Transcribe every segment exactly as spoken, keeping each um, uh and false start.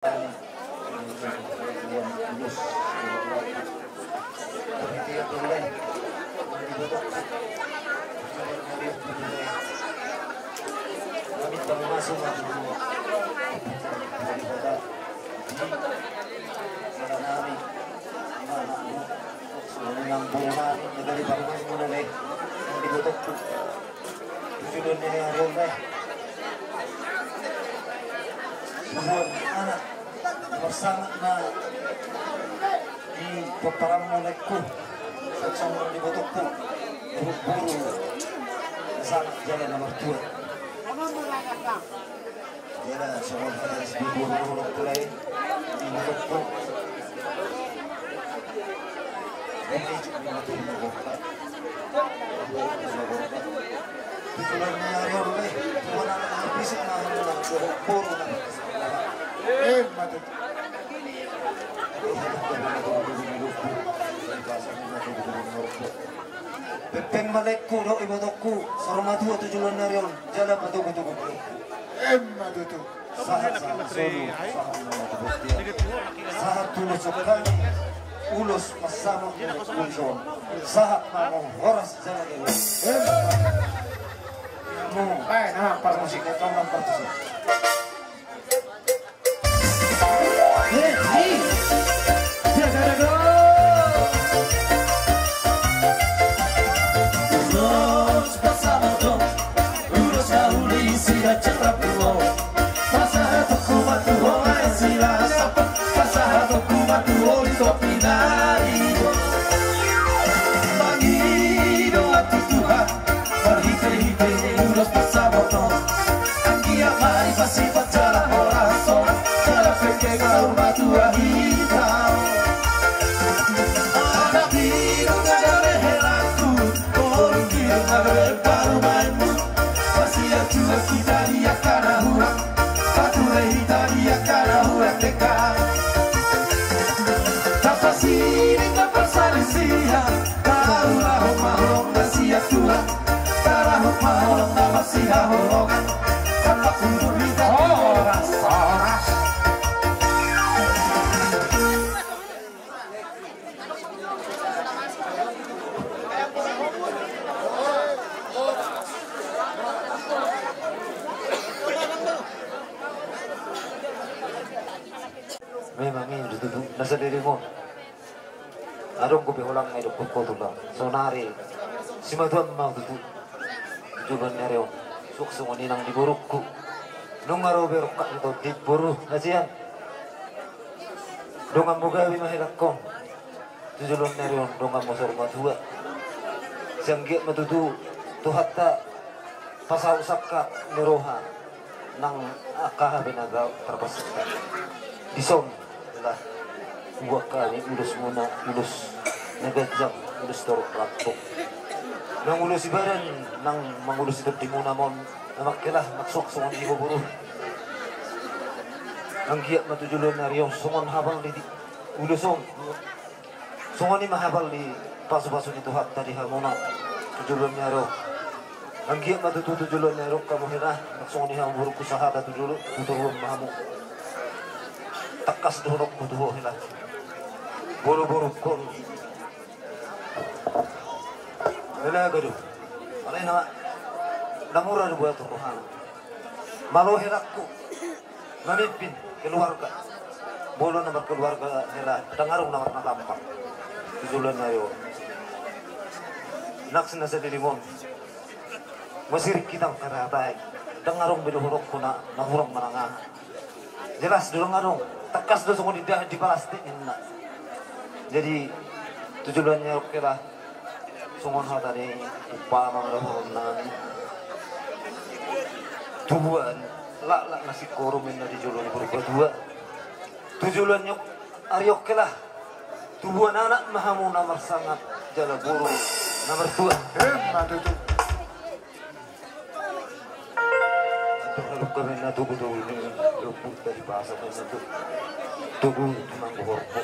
Nang boru nami na dari parumaen muna be, nang di botongku. Tujuan ni ari on be, tujuan anak parsangap na di pomparanmu, laengku. Songon i nang di botongku, boru-boru na sangap jala na martua. Jala songon hata ni si Bibur, dohot tu lae, di botongku. Ini cuma tu botongku. Di tulang ni ari on be, tulang na bisik na, tulang boru na. Eh, mati. Pepeng ma laengku dohot ibotongku, saur matua tu joloan ni ari on, jala patogu-togu. Emma tutu. Sahat, sahat solu, sahat ma tu bontean. Sahat tu ulos on hami, ulos pansamot ni laengku on. Sahat ma hamu horas jala gabe. Emma. Baen, ah, parmusik, tolong parmusik. Marhite-hite ulos pansamothon, anggiat ma dipasifat jala horas, jala pengkeng saur matua hita. Anak bidung na gabe helangku, boru bidung na gabe parumaenmu, marsiatua hita di angka na hurang. Pature hita di angka na hurang denggan. Tapasining na parsalisihan, tarulahon ma holong na sian Tuhan, tarulahon ma holong na marsihaholongan. Tamba umur hita tu horas, horas. Memang i do tutu na saleleng on. Adong dope holan na didokkon ho tulang, saonari simatuam ma au tutu. Joloan ni ari on, suang songon i nang di borungku. Nunga ro be rongkap ni tondi, boru hasian. Donganmu gabe ma helangkon. Tu joloan ni ari on donganmu saur matua. Sai anggiat ma tutu Tuhanta pasaut sangkap ni roha nang angka hami na gabe tarpasangkap. Dison lah huboan hami ulosmuna, ulos na ganjang, ulos torop rampung. Mangulosi badan nang mangulosi tondimuna ma on, amang hela, nang suang songon i ho boru. Anggiat ma tu joloan ni ari on songon hapal ni ulos on. Songon i ma hapal ni pasu-pasu ni Tuhanta di hamuna tu joloan ni ari on. Anggiat ma tutu tu joloan ni ari on hamu hela, nang songon i hamu borungku sahata tu jolo, tu toruan ma hamu. Tangkas dohononku tu ho hela. Boru-boru, boru. Hela gado. Alai na, na mura do buat rohana. Malo helangku mamimpin keluarga. Molo na markeluarga hela, ndang adong na marnatamba tu joloan ni ari on. Nang na saleleng on, masirik hita angka hata i, ndang adong be dohononku na, na hurang manang aha. Jelas do ndang adong, tangkas do songon i, dahan di palastik ninna. Jadi tu joloan ni ari on hela, songon hata ni umpama ma dohonon nami. Tubuan laklak na singkoru ninna di jolo ni boru batua. Tu joloan ni ari on hela, tubuan anak ma hamu na marsangap jala boru na martua. Emma tutu. Antong na dungka ma ninna togu-togu ni lombu tadi pasa ma ninna togu, togu tumanggu horbo.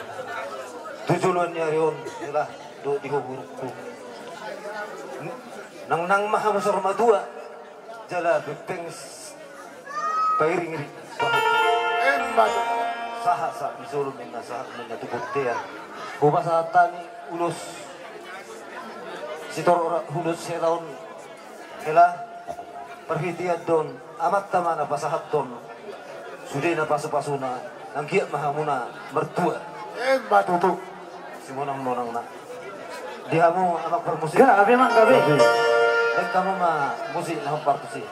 Tu joloan ni ari on hela dohot di ho borungku. Nang, nang ma hamu saur matua jala pengkeng pairing-iring. Emma. Sahat sahat ni solu ninna, sahat ninna tu bontean. Hupasahat hami ulos sitorop ra-, ulos hela on. Hela, parhitean do on, Amanta ma na pasahathon sudena pasupasuna, nang giat ma hamuna martua. Emma tutu. Simonangmonang na. Di hamu amang parmusik. Gabe, amang, gabe. Baen hamu ma musik na hombar tusi.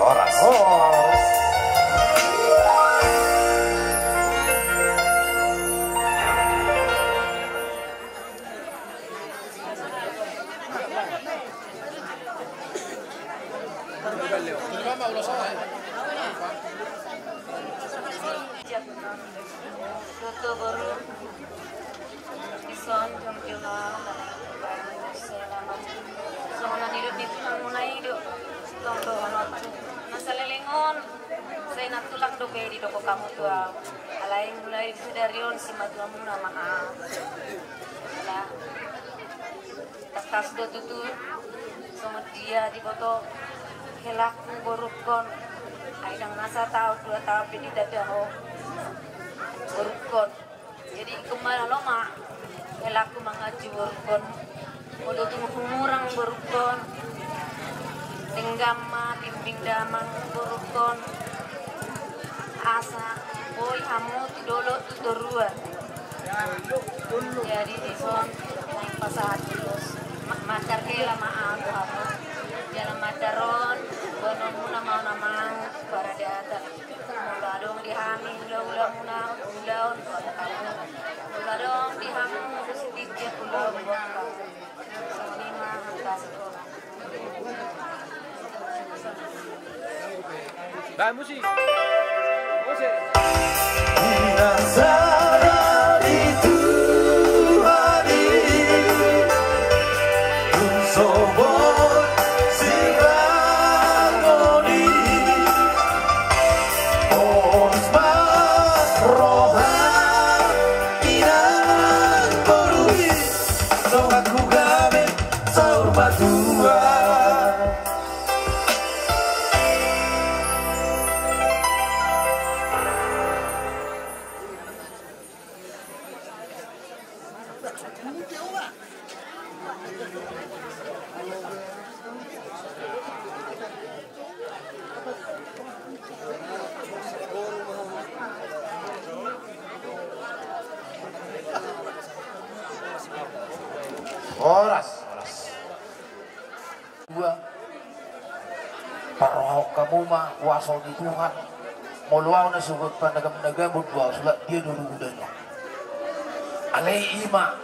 Horas. Horas. Tutu boru. Dison jom jom. Selamat. Songon na nidok ni Tuhan muna i do. Tong do honor. Na saleleng on. Sai na tulang dope didok hamu tu au. Alai mulai sadari on simatuamuna ma au. Nah. Tangkas do tutu songon dia diboto helangku borungkon. Ai ndang na sataon dua taon pe didada ho borungkon. Jadi ingkon malo ma helangku manganju borungkon. Molo tung humurang borungkon, denggan ma, bimbing damang borungkon. Asa boi hamu tu dolok tu toruan. Jadi dison naeng pasahat ulos. Ma-, mandar hela ma au tu hamu. Jala mandar on, boanonmuna ma on amang, paradaton. Molo adong di hami ulaula muna, ulaon buat hamu. Molo adong di hamu ulos, di dia ulaon buat hamu. Songon i ma hata. Bah, musik. Musik. Di na sada di Tuhan i, tung so boi sirangkon i. Poris ma roha inang boru i, songon tu gabe saur matua. Horas, horas. Dua. Parrohahon hamu ma kuaso ni Tuhan. Molo au na sogot panagam na gabut, dua sulak dia do dugudana. Alai i ma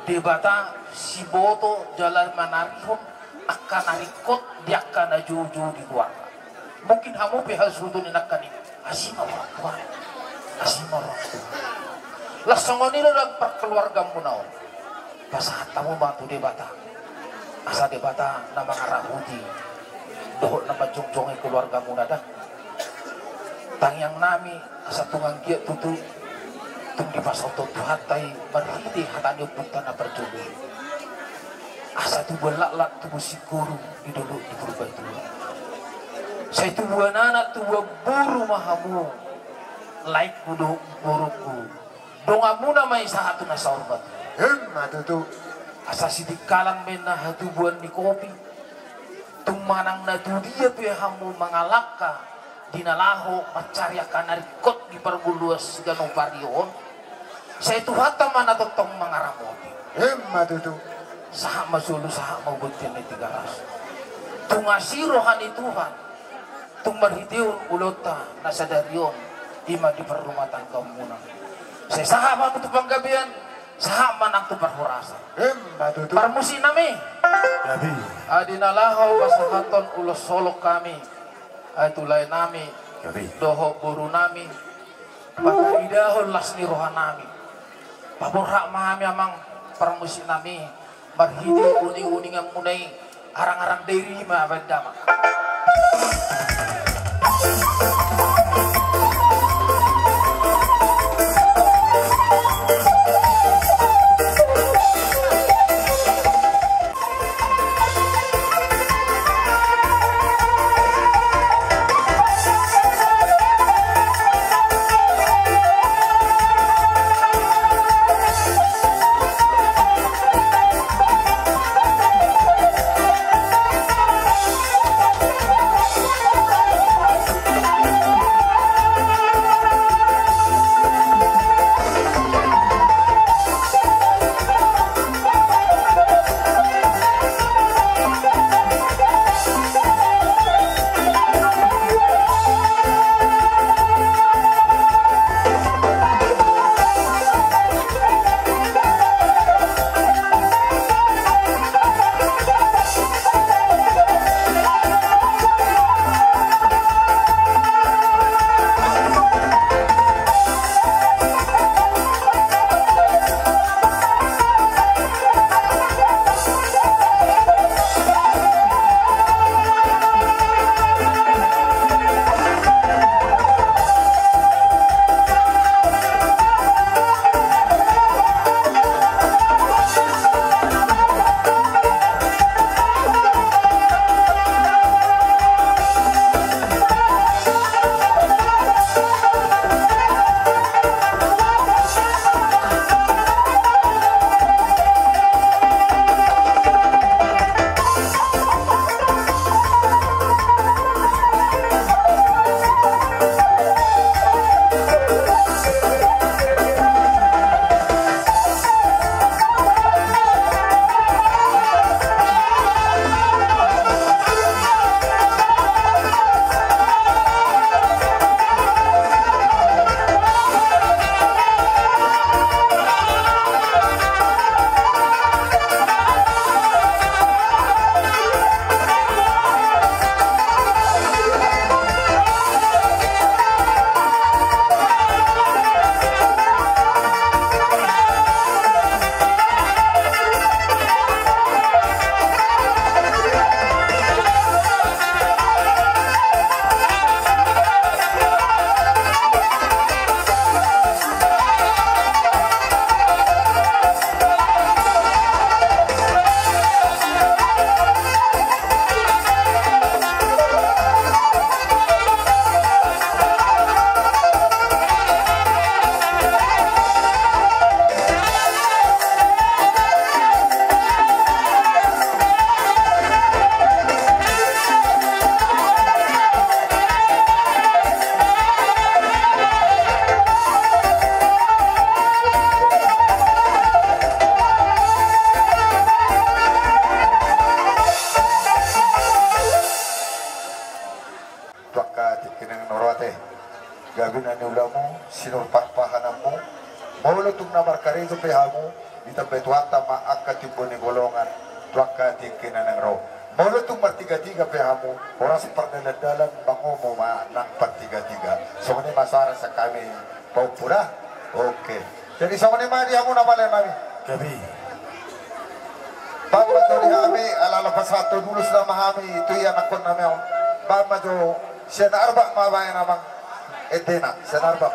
Debata siboto jala manarihon angka na ringkot di angka na joujou di goarna. Mungkin hamu pe hasuhuton ni angka i, asi ma roham Tuhan, asi ma roham Tuhan. Laos songon i do dang parkeluargamuna on. Pasahat hamu ma tu Debata, asa Debata na mangarahoti dohot na manjongjongi keluargamuna da. Tangiang nami asa tung anggiat tutu tung dipasaut Tuhanta i marhite hata ni ompunta na parjolo i. Asa tubuan laklak tubuan singkoru di dolok di Purbatua. Sai tubuan anak tubuan boru ma hamu, laengku dohot borungku. Donganmuna ma i sahat tu na saur matua. Emma tutu. Asa sitingkalan ma inna hatubuan ni kopi. Tung manang na tu dia pe hamu mangalangka di na laho mancari angka na ringkot di parngoluan siganup ari on, sai Tuhanta ma na tongtong mangaramoti. Emma tutu. Sahat ma solu, sahat ma tu bontean ni Tigaras. Tung asi roha ni Tuhan, tung marhitehon ulaonta na sadari on, i ma di parrumatanggaonmuna. Sai sahat ma tu panggabean, sahat ma nang tu parhorasan. Emma tutu. Parmusiknami. Jadi. Di na laho pasahathon ulos holong hami, ai tu laenami, jadi, dohot borunami, pataridahon las ni rohanami. Paborhat ma hami amang parmusiknami, marhite uninguninganmuna i, arangarang dairi ma baen damang. Ito pe hamu, ditambai Tuhanta ma angka timbo ni golongan tu angka tingki na naeng ro. Molo tung martigatiga pe hamu, horas pardalandalan mangomo ma nang partigatiga. Songon i ma soara sian hami pahompu da. Oke. Jadi songon i ma di hamu na pala nami. Gabe. Baen ma jo di hami, ala lapas sahat tu bulus nama hami, tu ianakhon nami on. Baen ma jo, sian Arbak ma baen amang. Edena, sian Arbak.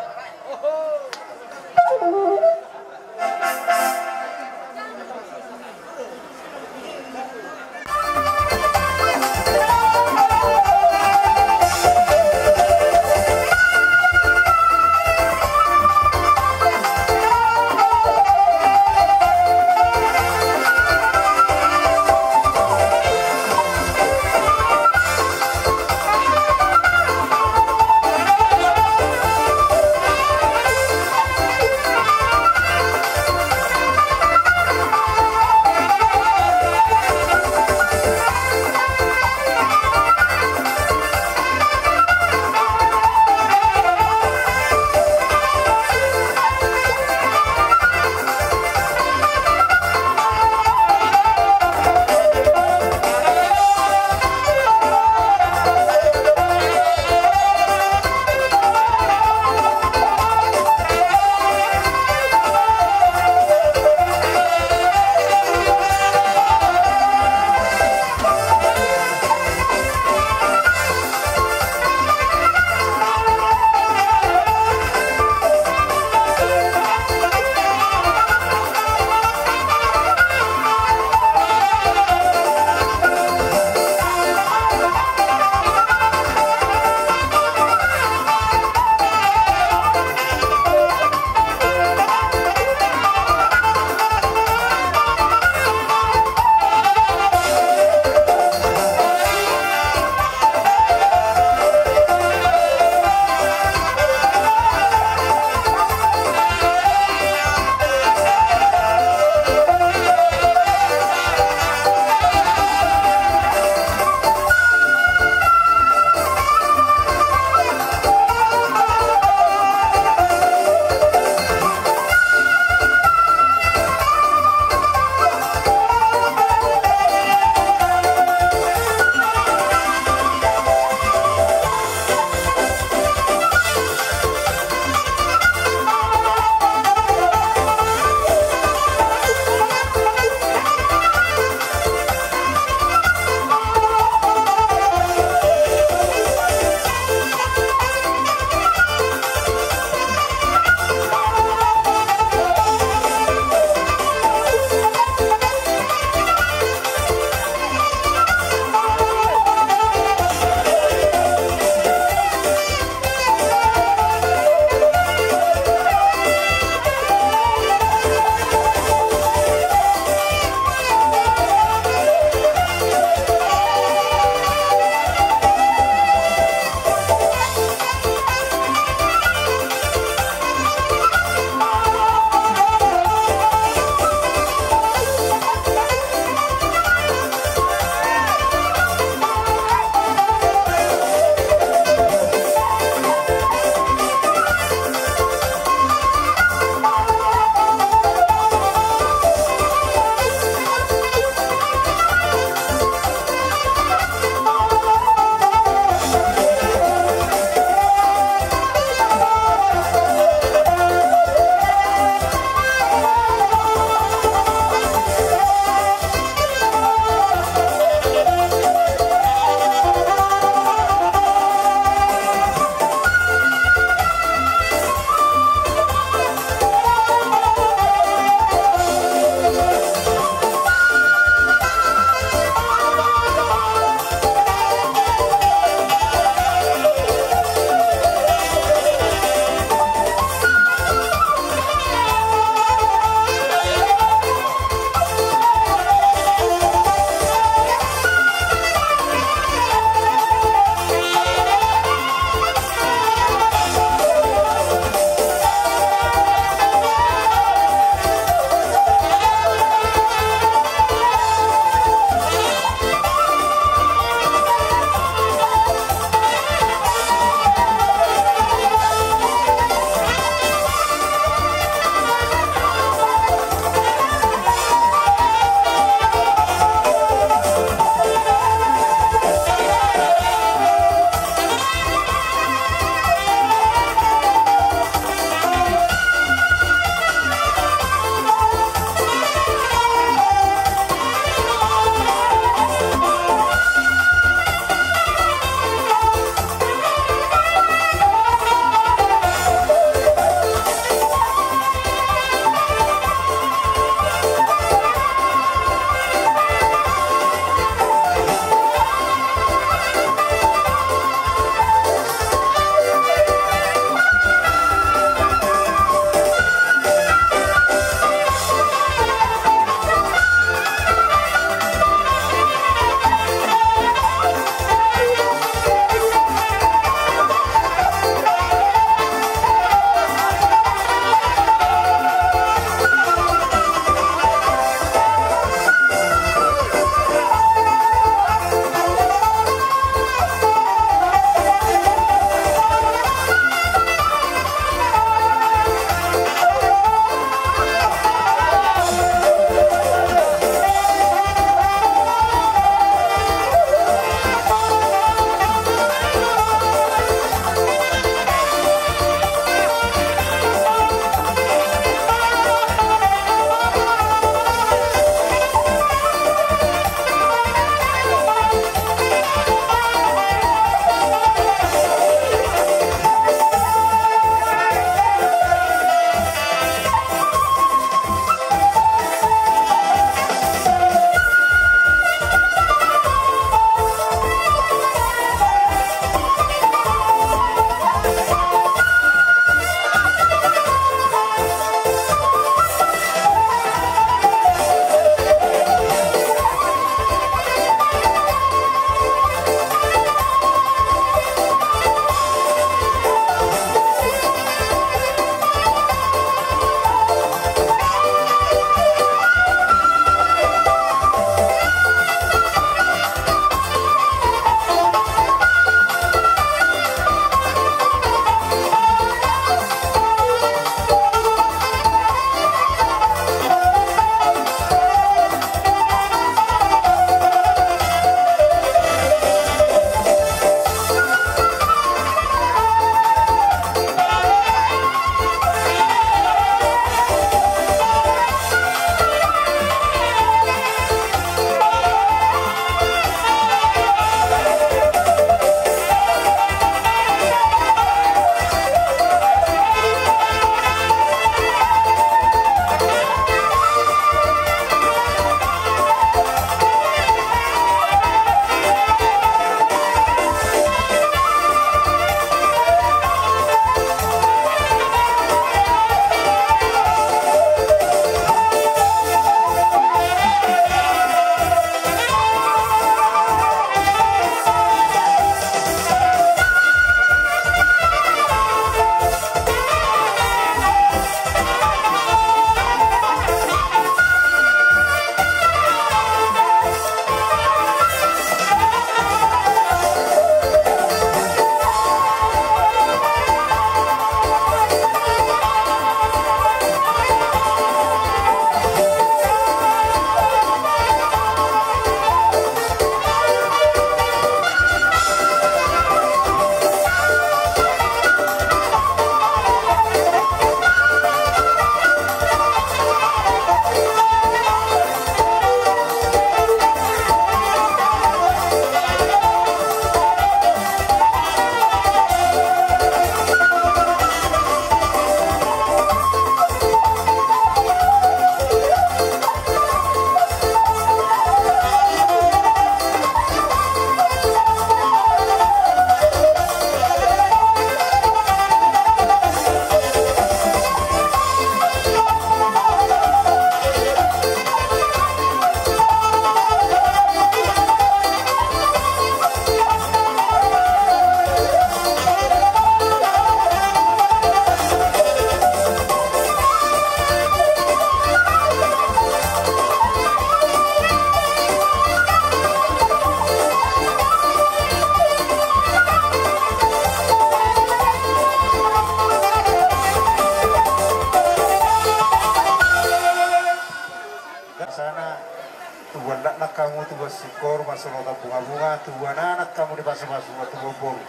Tubuan dakdanak hamu, tubuan singkoru, marsolotan bungabunga, tubuan anak hamu di pasupasu, tubuan boru.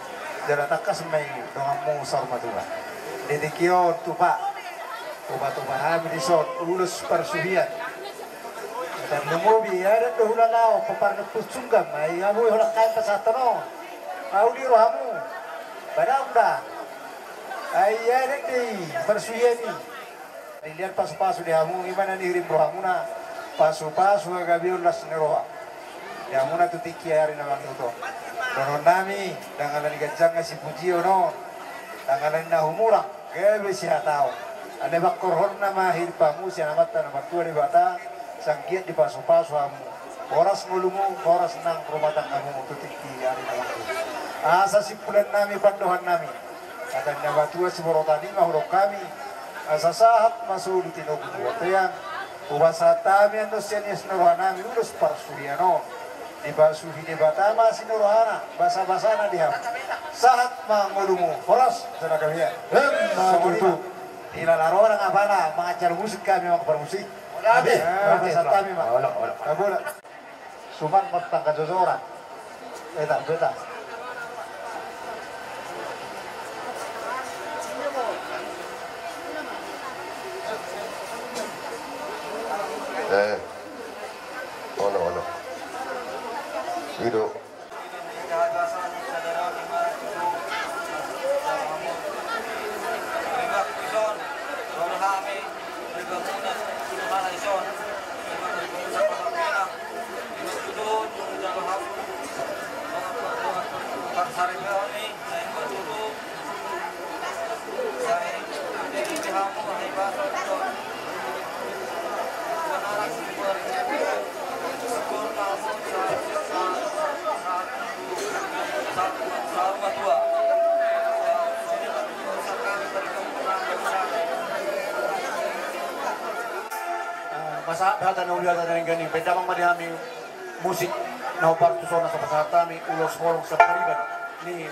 Jala tangkas ma i donganmu saur matua. Di tingki on tupa, hupatupa hami dison ulos parsuhian. Tarlumobi adat do hulala on, pomparan ni Ompu Sunggang, ai hamu i holan hami pasahathon on. Ahu di rohamu, badang da. Ai adat do i parsuhian i. Dilehon pasupasu di hamu, i ma na nihirim rohamuna, pasupasu hagabeon, las ni roha di hamuna tu tingki ari na mangihut on. Dohonon nami, ndang ala ni ganjangna sipujion on, ndang ala ni na humurang, gabe sihataon. Alai pangkorhonna ma hirim hamu sian Amanta na martua Debata, sai anggiat dipasupasu hamu. Horas ngolumu, horas nang rumah tanggamu tu tingki ari na mangihut. Asa simpulan nami, pandohan nami, hata ni na matua siborotan i ma hudok hami, asa sahat ma solu tinogu tu bontean. Hupasahat hami annon sian ias ni roha nami ulos parsuhian on. Dipasuhi Debata ma asi ni rohana, basabasana di hamu. Sahat ma ngolumu, horas jala gabe. Emma tutu. Dilala roha nang apala, manganjalo musik hami, manganjalo parmusik. Gabe. Pasahat hami ma. Olo, olo. Gabe. Suman martangga jojoran. Beta, beta. Eh. Olo, olo. Ido. Masa hata na uli, hata na denggan i, baen damang ma di hami musik na hombar tu son, asa pasahat hami ulos holong sian pariban ni.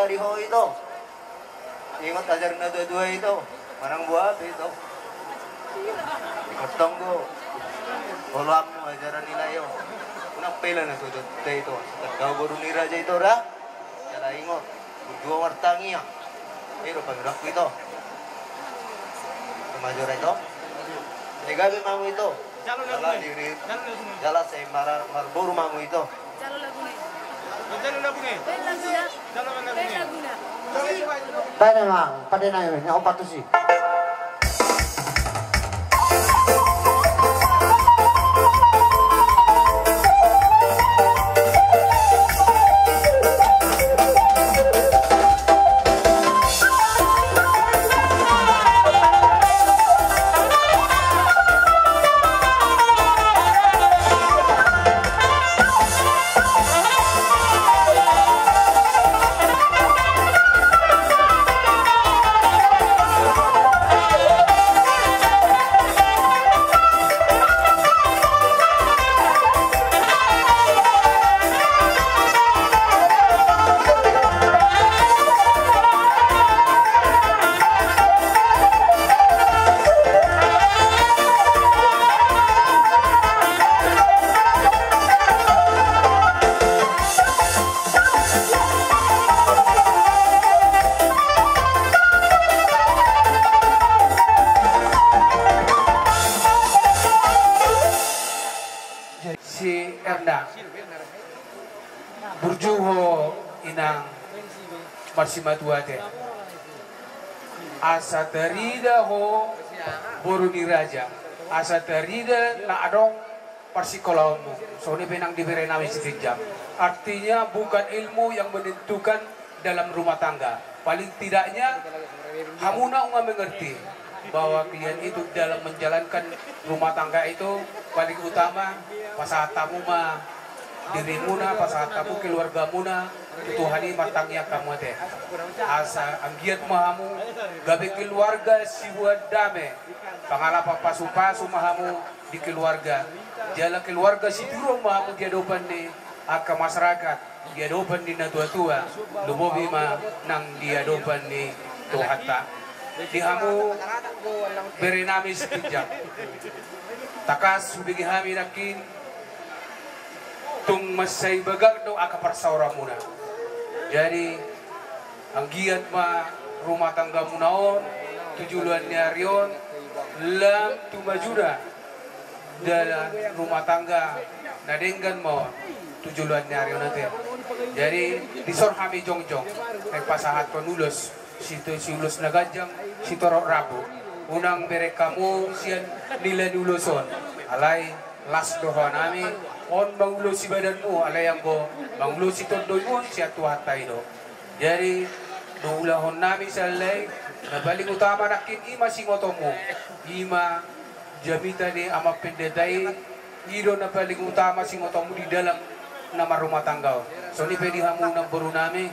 Di ho ito. Ingot ajaran na tua-tua ito. Manang boa pe ito. Ingot tonggo. Olo ammu ajaran nilai ho. Unang pela na tua-tua ito. Tangga boru ni raja ito da. Jala ingot. Burju ho martangiang. Iro pamirakku ito. Kemajora ito. Ega be mamu ito. Jala diri. Jala sai mara-, marboru mamu ito. Pede mang, pede nai, nyawa patusi. Si Erna. Burju ho inang marsimatua te. Asa tarida ho boru ni raja. Asa tarida na adong parsingkolaonmu. Songon i pe nang di bere nami si Tinjak. Artinya bukan ilmu yang menentukan dalam rumah tangga. Paling tidaknya hamuna nunga mengerti bahwa kalian itu dalam menjalankan rumah tangga itu paling utama pasahat hamu ma dirimuna, pasahat hamu keluargamuna tu Tuhan i martangiang hamu ate. Asa anggiat ma hamu gabe keluarga siboan dame, pangalapan pasupasu ma hamu di keluarga. Jala keluarga siduron ma hamu di adopan ni angka masyarakat, di adopan ni na tuatua, lumobi ma nang di adopan ni Tuhanta. Di hamu bere nami si Tinjak. Tangkas hubege hami nangkin tung mansai bagak do angka parsaoranmuna. Jadi, anggiat ma rumah tanggamuna on tu joloan ni ari on lam tu majuna dalan rumah tangga na denggan ma on tu joloan ni ari on ate. Jadi, dison hami jongjong naeng pasahathon ulos, si to-, si ulos na ganjang, sitorop rambu. Unang bereng hamu sian nilai ni ulos on. Alai las do rohanami on mangulosi badanmu, alai anggo mangulosi tondongmu on sian Tuhanta i do. Jadi, do ulahon nami sahali, na paling utama nangkin i ma singotonmu, i ma jamita ni amang pendeta i, i do na paling utama singotonmu di dalam na marrumah tangga on. Songon i pe di hamu namboru nami,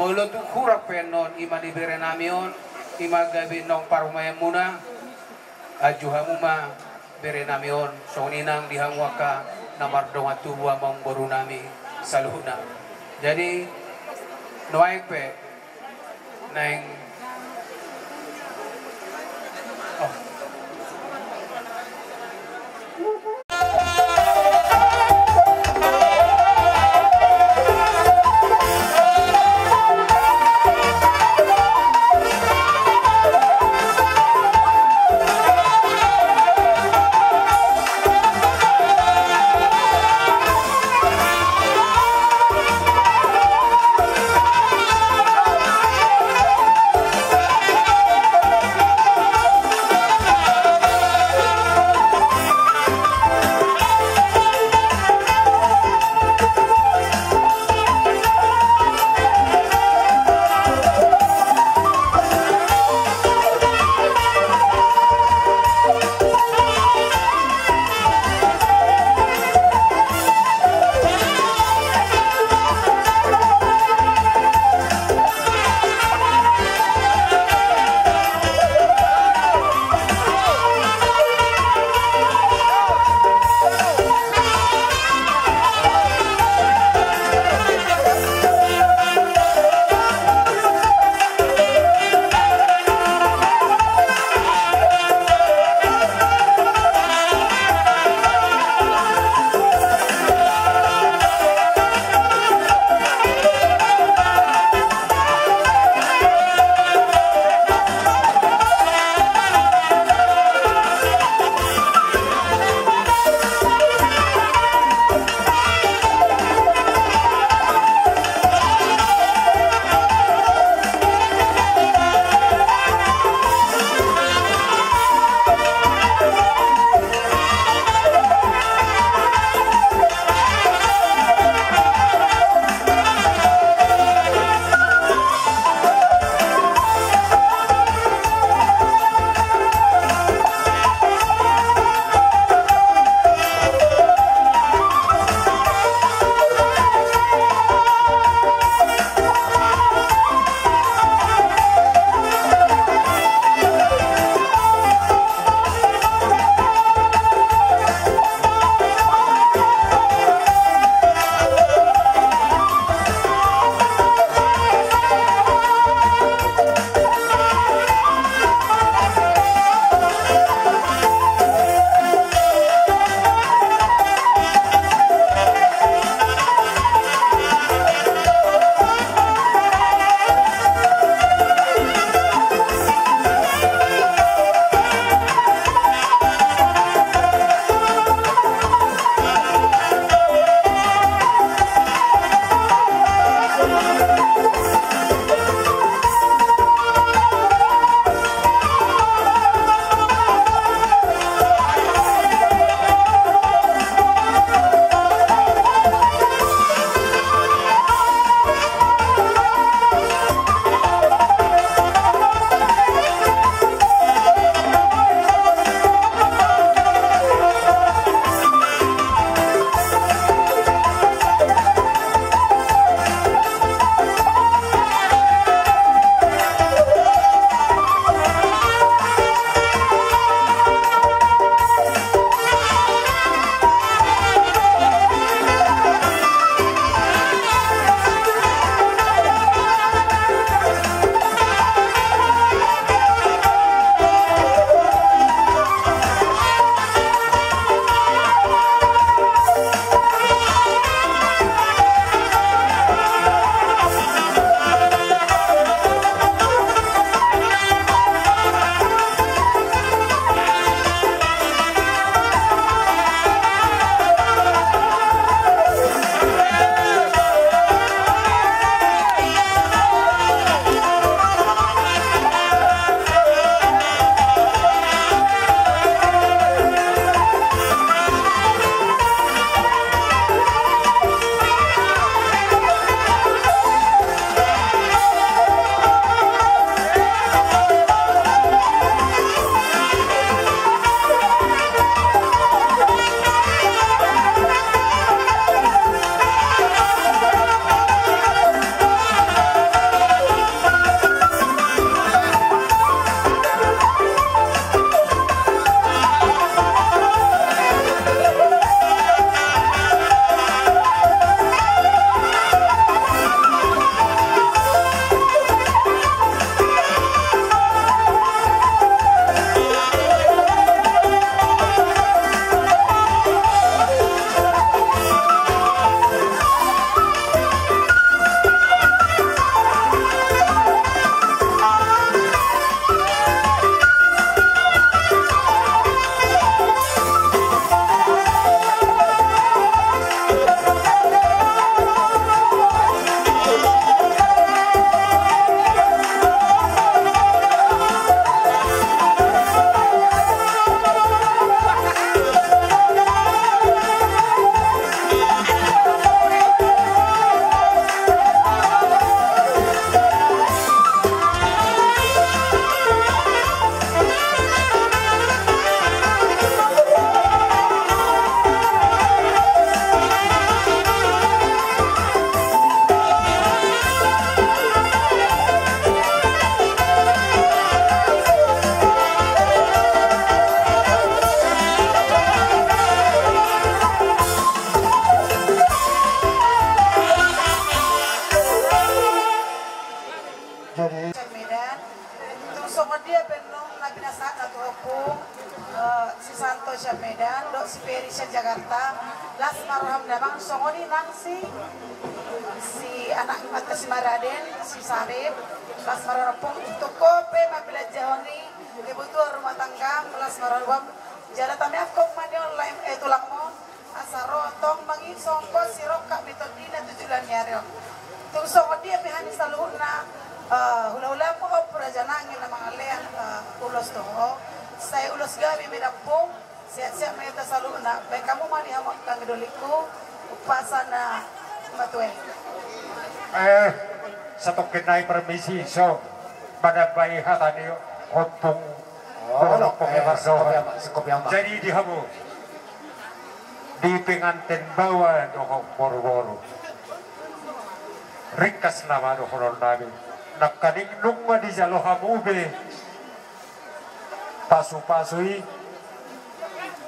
molo tung hurang pe annon i ma ni bere nami on, i ma gabe naung parumaenmuna, anju hamu ma bere nami on, songon i nang di hamu angka na mardongan tubu amangboru nami saluhutna. Jadi, nuaeng pe, naeng, oh. Medan, dohot si Peri sian Jakarta. Las ma roham damang, songon i nang si, si anak mata si Maraden, si Sarip. Las ma roham ompung, tung ho pe mambelanjahon i kebutuhan rumah tangga, las ma roham. Jala tamiangkon ma ni on lae, eh, tulangmon. Asa ro tong mangido songon si rongkap ni tondina tu joloan ni ari on. Tung songon dia pe hami saluhutna, eh, hulahulam, Ompu Raja Nangin na mangalean, eh, ulos tu ho. Sai ulos gabe ma i da ompung, sehat-sehat ma hita saluhutna. Baen hamu ma di hamu angka dolokku, umpasa na matua i. Eh, satongkin nai permisi, so, manambai hata ni ompung. Oh, dohot ompung, eh, Emardo. Singkop i, Amang, singkop i, Amang. Jadi di hamu, di pengantin baoa dohot boruboru, ringkas nama dohonon nami. Nangkaning nunga dijalo hamu be pasupasu i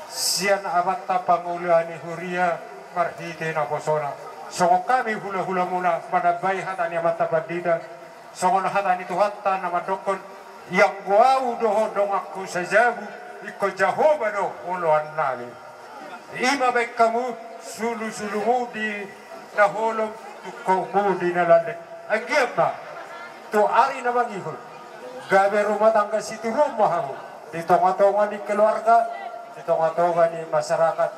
sian amanta pangula ni huria marhite naposona. Songon hami hulahulamuna manambai hata ni amanta pandita, songon hata ni Tuhanta na mandokkon: Ianggo ahu dohot donganku sajabu, ingkon Jahowa do oloan nami. I ma baen hamu sulusulumu di na holom, tungkotmu di na landek. Anggiat ma tu ari na mangihut gabe rumah tangga situruon ma hamu di tongatonga ni keluarga, di tongatonga ni masyarakat,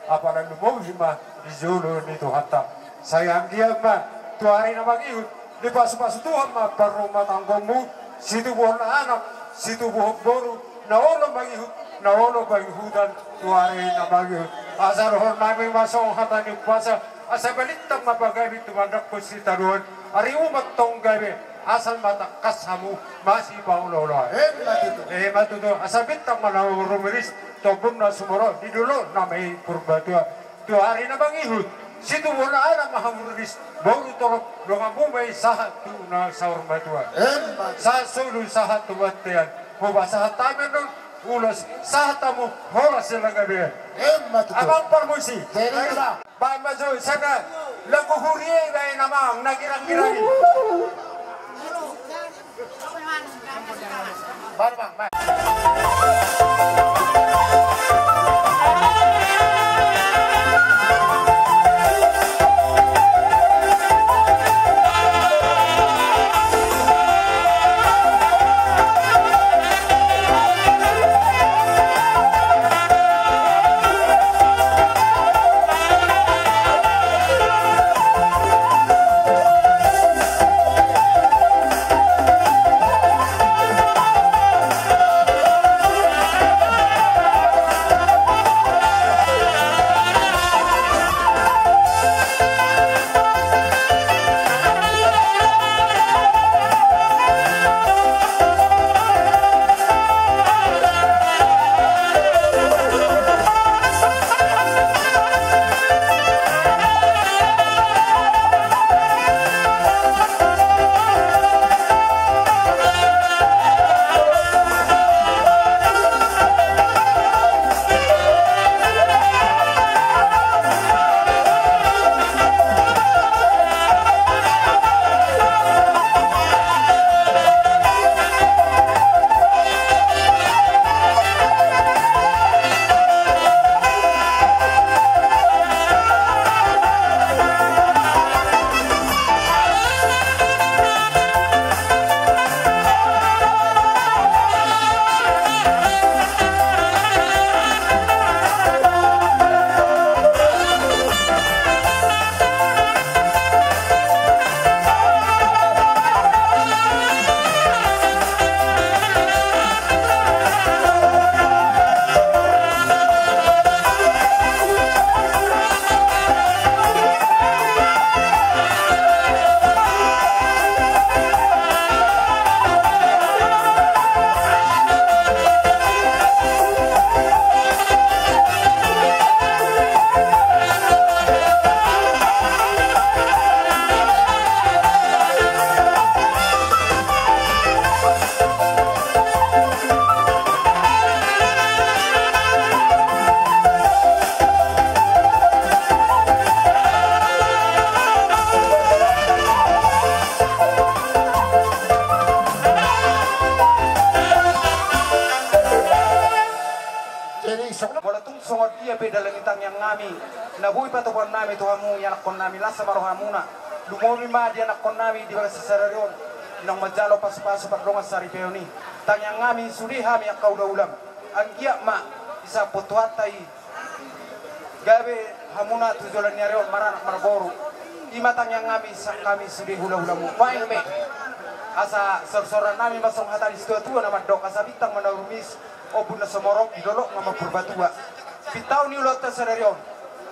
apala lumobi ma di jolo ni Tuhanta. Sai anggiat ma tu ari na mangihut dipasupasu Tuhan ma parrumahtanggaonmu, situbuhon anak, situbuhon boru, na olo mangihut, na olo pangihutan tu ari na mangihut. Asa dohonon nami ma songon hata ni umpasa: Asa balintang ma pagabe tumandangkon sitadoan, ari umat tong gabe, asal ma tangkas hamu masipaolooloan. Emma tutu. Emma tutu. Asa bintang ma na rumiris tu ombun na sumorop di dolok nama i Purbatua. Tu ari na mangihut situbuhon anak ma hamu riris, boru torop, donganmu ma i sahat tu na saur matua. Emma. Sahat solu sahat tu bontean. Hupasahat hami annon ulos, sahat hamu horas jala gabe. Emma tutu. Amang parmusi. Jadi, baen ma jo sada lagu huria i baen, Amang, na girang-girang i. Baen, Amang, baen. Ia pe dalan ni tangiang nami na boi patupaonnami tu hamu ianakkonnami, las ma rohamuna. Lumobi ma di anakkonnami di bagasan sadari on, naung manjalo pasupasu pardongan saripeon i. Tangiang nami sude hami angka ulaulamu, anggiat ma disampot Tuhanta i gabe hamuna tu joloan ni ari on maranak marboru. I ma tangiang nami sian hami sude hulahulamuna. Baen pe, asa sorsorannami ma songon hata ni situatua na mandok: Asa bintang ma na rumiris, ombun na sumorop, di dolok ma Purbatua. Pintaon ni ulaonta sadari on,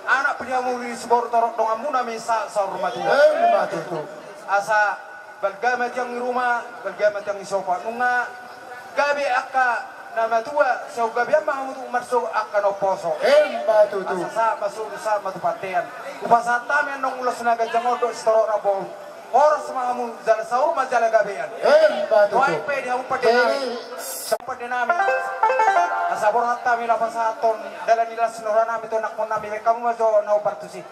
anak pe di hamu riris boru, torop donganmuna ma i sahat saur matua. Emma tutu. Asa balga ma tiang ni ruma, balga ma tiang ni sopa. Nunga gabe angka na matua, sai gabean ma hamu tu marsogot angka na umposo. Emma tutu. Asa sahat ma solu, sahat ma tu pandean. Hupasahat hami annon ulos na ganjang on dohot sitorop rambu. Horas ma hamu jala saur ma jala gabean. Emma tutu. Baen pe di hamu pandenami. Jadi, pandenami, asa borhat hami laho pasahathon dalan ni las ni rohanami tu anakkonnami. Baen hamu ma jo na hombar tusi.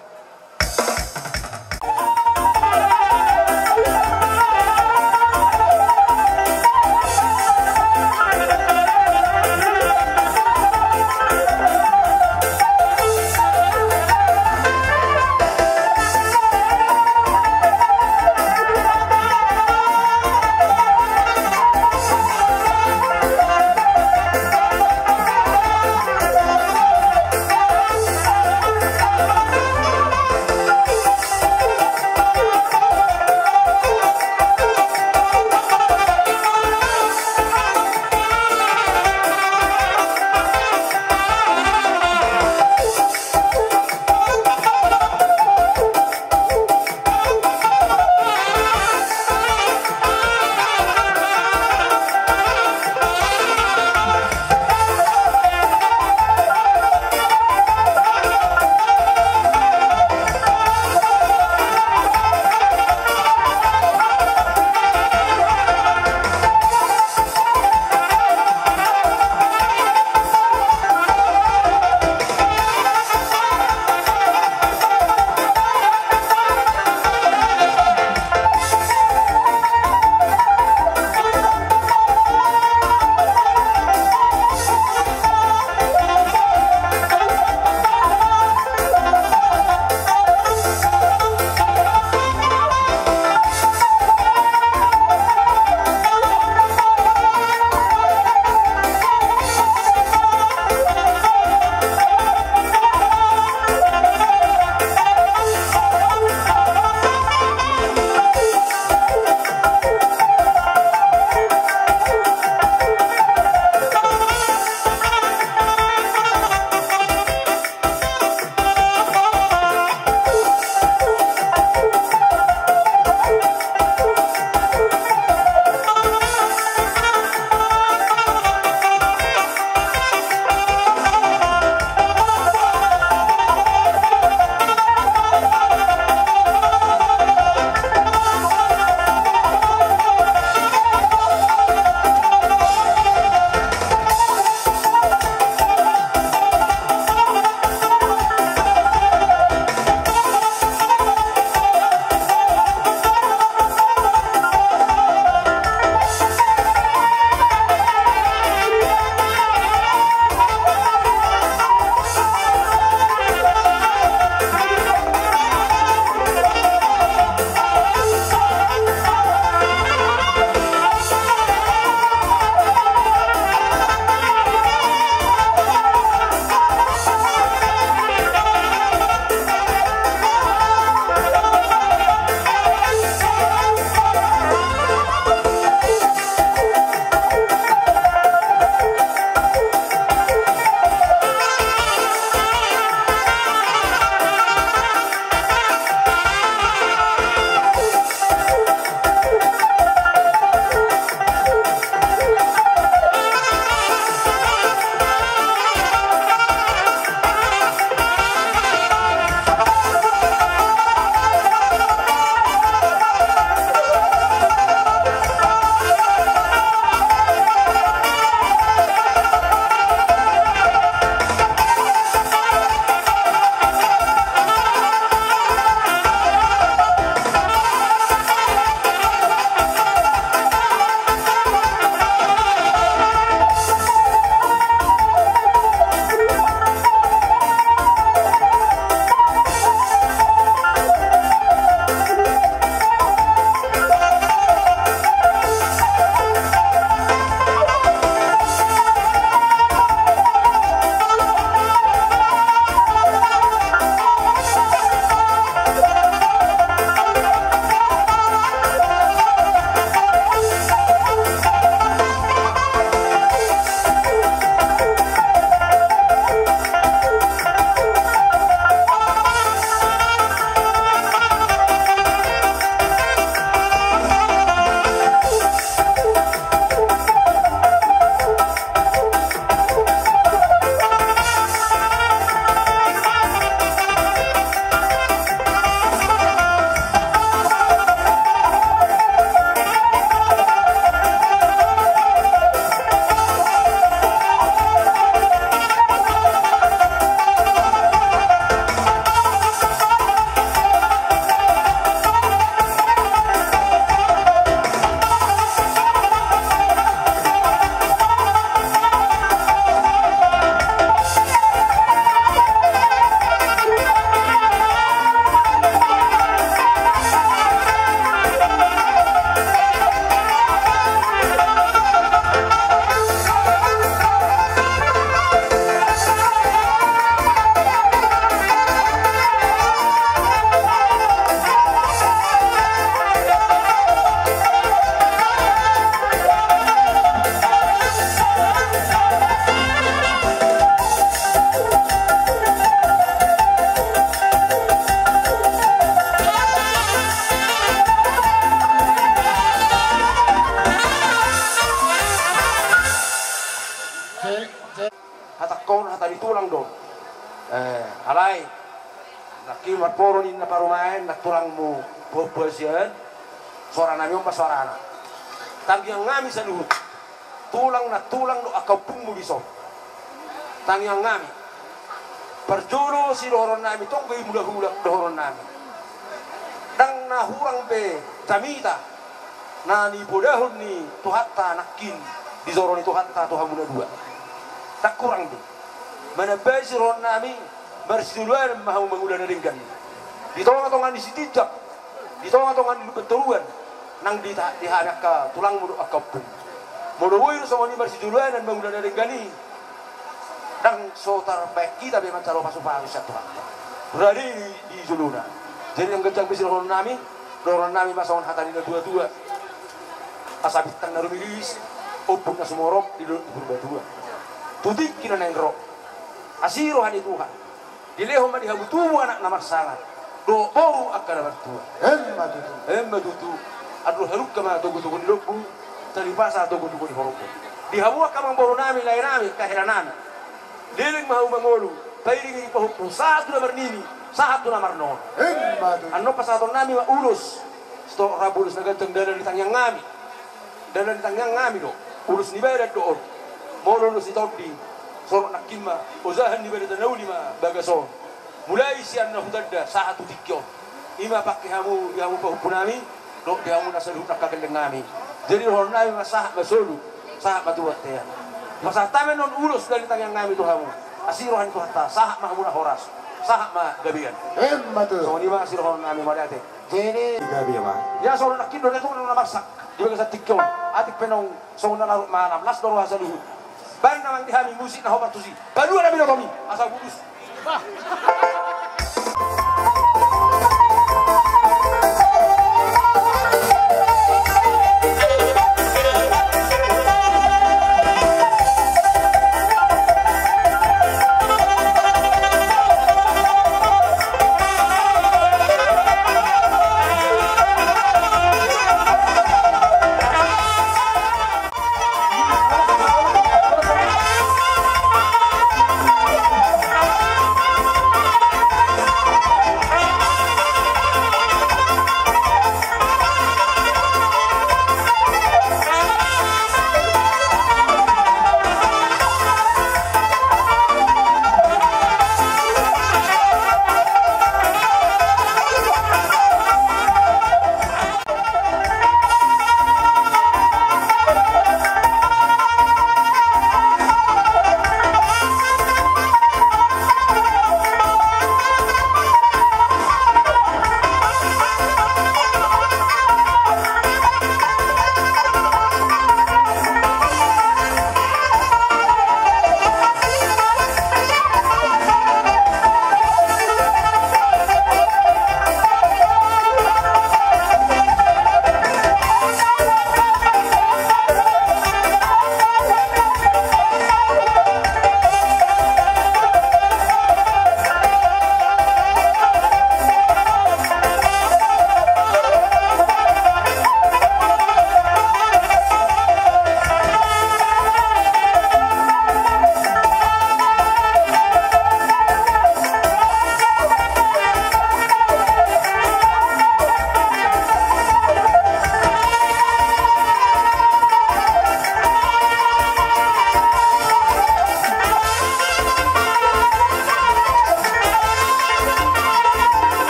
Eh, alai nangkin marporo ninna parumaen, nang tulangmu pahompu hasian, soara nami on ma soarana. Tangiang nami saluhut, tulang, nang tulang dohot angka ompungmu dison. Tangiang nami. Parjolo sidohonon nami, tong do i mulak-ulak dohonon nami. Ndang na hurang be jamita na nipodahon ni Tuhanta nangkin di joro ni Tuhanta tu hamu na dua. Ndang hurang be. Manambai sidohonon nami, marsijoloan ma hamu mangula na denggan. Di tonga-tonga ni sitinjak, di tonga-tonga ni lumban toruan, nang di ta-, di hami angka tulangmu dohot angka ompung. Molo boi do songon i marsijoloan mangula na denggan i, ndang so tarbaen hita be manjalo pasu-pasu sian Tuhanta. Rade di, di jolona. Jadi ndang ganjang be sidohonon nami, dohonon nami ma songon hata ni na tua-tua. Asa bintang na rumiris, ombun na sumorop di dolok ni Purbatua. Tu tingki na naeng ro, asi roha ni Tuhan, dilehon ma di hamu tubu anak na marsangap dohot boru angka na martua. Emma tutu. Emma tutu. Andor halumpang ma togu-togu ni lombu, taripasa togu-togu ni horbo. Di hamu angka amangboru nami, lae nami, angka hela nami, leleng ma hamu mangolu, pairingi pahompu, sahat tu na marnini, sahat tu na marnono. Emma tutu. Annon pasahaton nami ma ulos, sitongka rambu ulos na ganjang, dalan ni tangiang nami. Dalan ni tangiang nami do, ulos ni badan do on. Molo ulos ni tondi, songon nangkin ma, ojahan ni badan na uli ma bagas on. Mulai sian na hutanda sahat tu tingki on. I ma pangke hamu, di hamu pahompu nami, dohot di hamu na saluhut angka gelleng nami. Jadi dohonon nami ma sahat ma solu, sahat ma tu bontean. Pasahat hami annon ulos dalan ni tangiang nami tu hamu. Asi roha ni Tuhanta, sahat ma hamu na horas, sahat ma gabean. Emma tutu. Songon i ma sidohonon nami, mauliate. Jadi gabe ma. Ia songon nangkin do, dia tu na marsak di bagasan tingki on. Atik pe naung songon na larut malam, las do roha saluhut. Baen ma di hami musik na hombar tusi. Palua na binotomi, asa putus.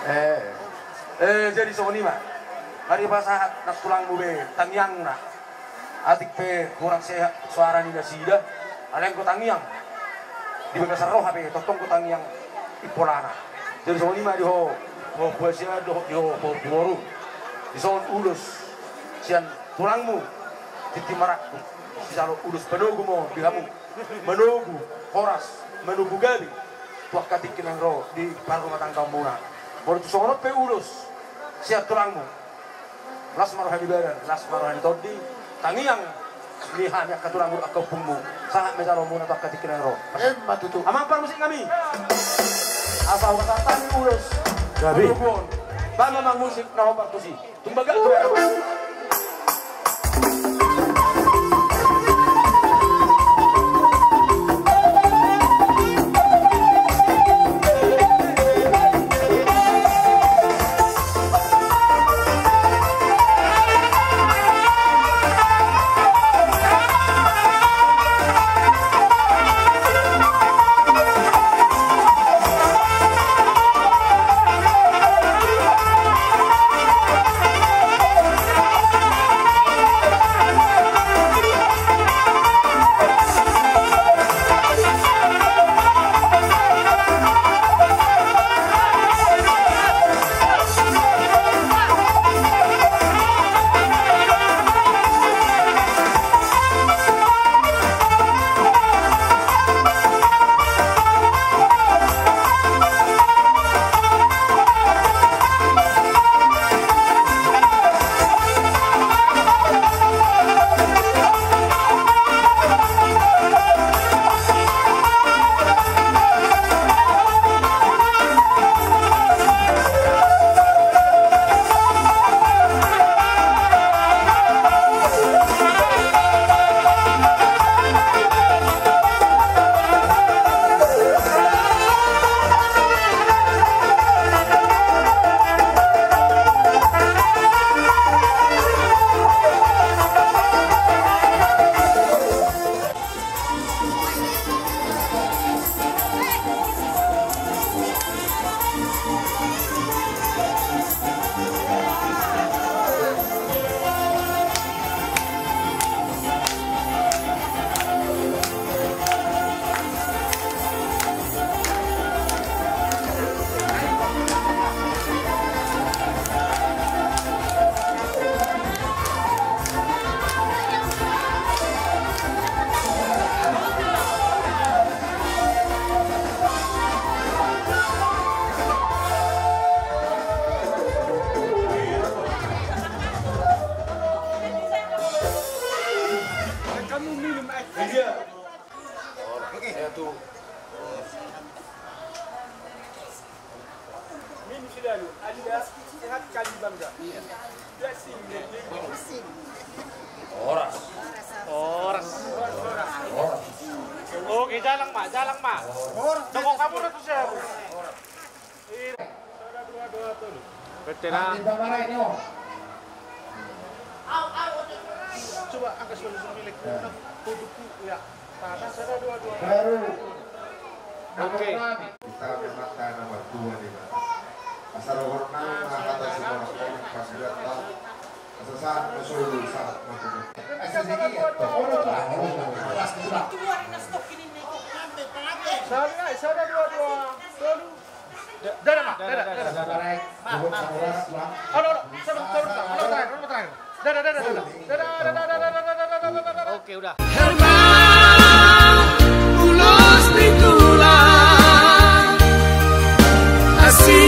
Eh, eh, jadi songon i ma. Mari pasahat nang tulangmu be tangiangna. Atik pe kurang sehat suara ni nasida, alai anggo tangiang di bagasan roha pe tongtong do tangiang impolana. Jadi songon i ma di ho, ho puasian dohot di ho, ho puboru. Dison ulos sian tulangmu tintin marangkup. Sisalo ulos panogu ma on di hamu. Manogu horas, manogu gabe tu angka tingki na ro di parrumatanggaonmuna. Molo tung songon on pe ulos sian tulangmu, las ma roha ni badan, las ma roha ni tondi. Tangiang ni hami angka tulangmu, angka ompungmu, sahat ma jaloonmuna tu angka tingki na ro. Emma tutu. Amang parmusik nami, asa hupasahat hami ulos gabe. Panogu on. Baen ma amang musik na hombar tusi. Tung bagak tu. Kamu minum air. Iya. Minum selalu, Anda sehat kami bangga. Iya. Horas. Horas. Horas. Oke, jalang ma, jalang ma. Horas. Toko kamu ratu saya. Horas. Betul lah. Coba angkat suara semilik. Tutup ya. Baru. Oke. Kita memang tanah mertua di mana. Asal orang nama kata semua orang pas lihat tak. Asal saat masuk saat masuk. Asal sedikit. Orang tua. Orang tua. Sada, sada dua dua. Tolu. Dadah, Mak. Dadah, dadah. Dadah, dadah. Halo, halo. Sabar, sabar, sabar. Halo, terakhir, halo, terakhir. Dadah, dadah, dadah. Dadah, dadah, dadah, dadah, dadah, dadah. Oke, udah. Herman, ulos ni tulang. Asi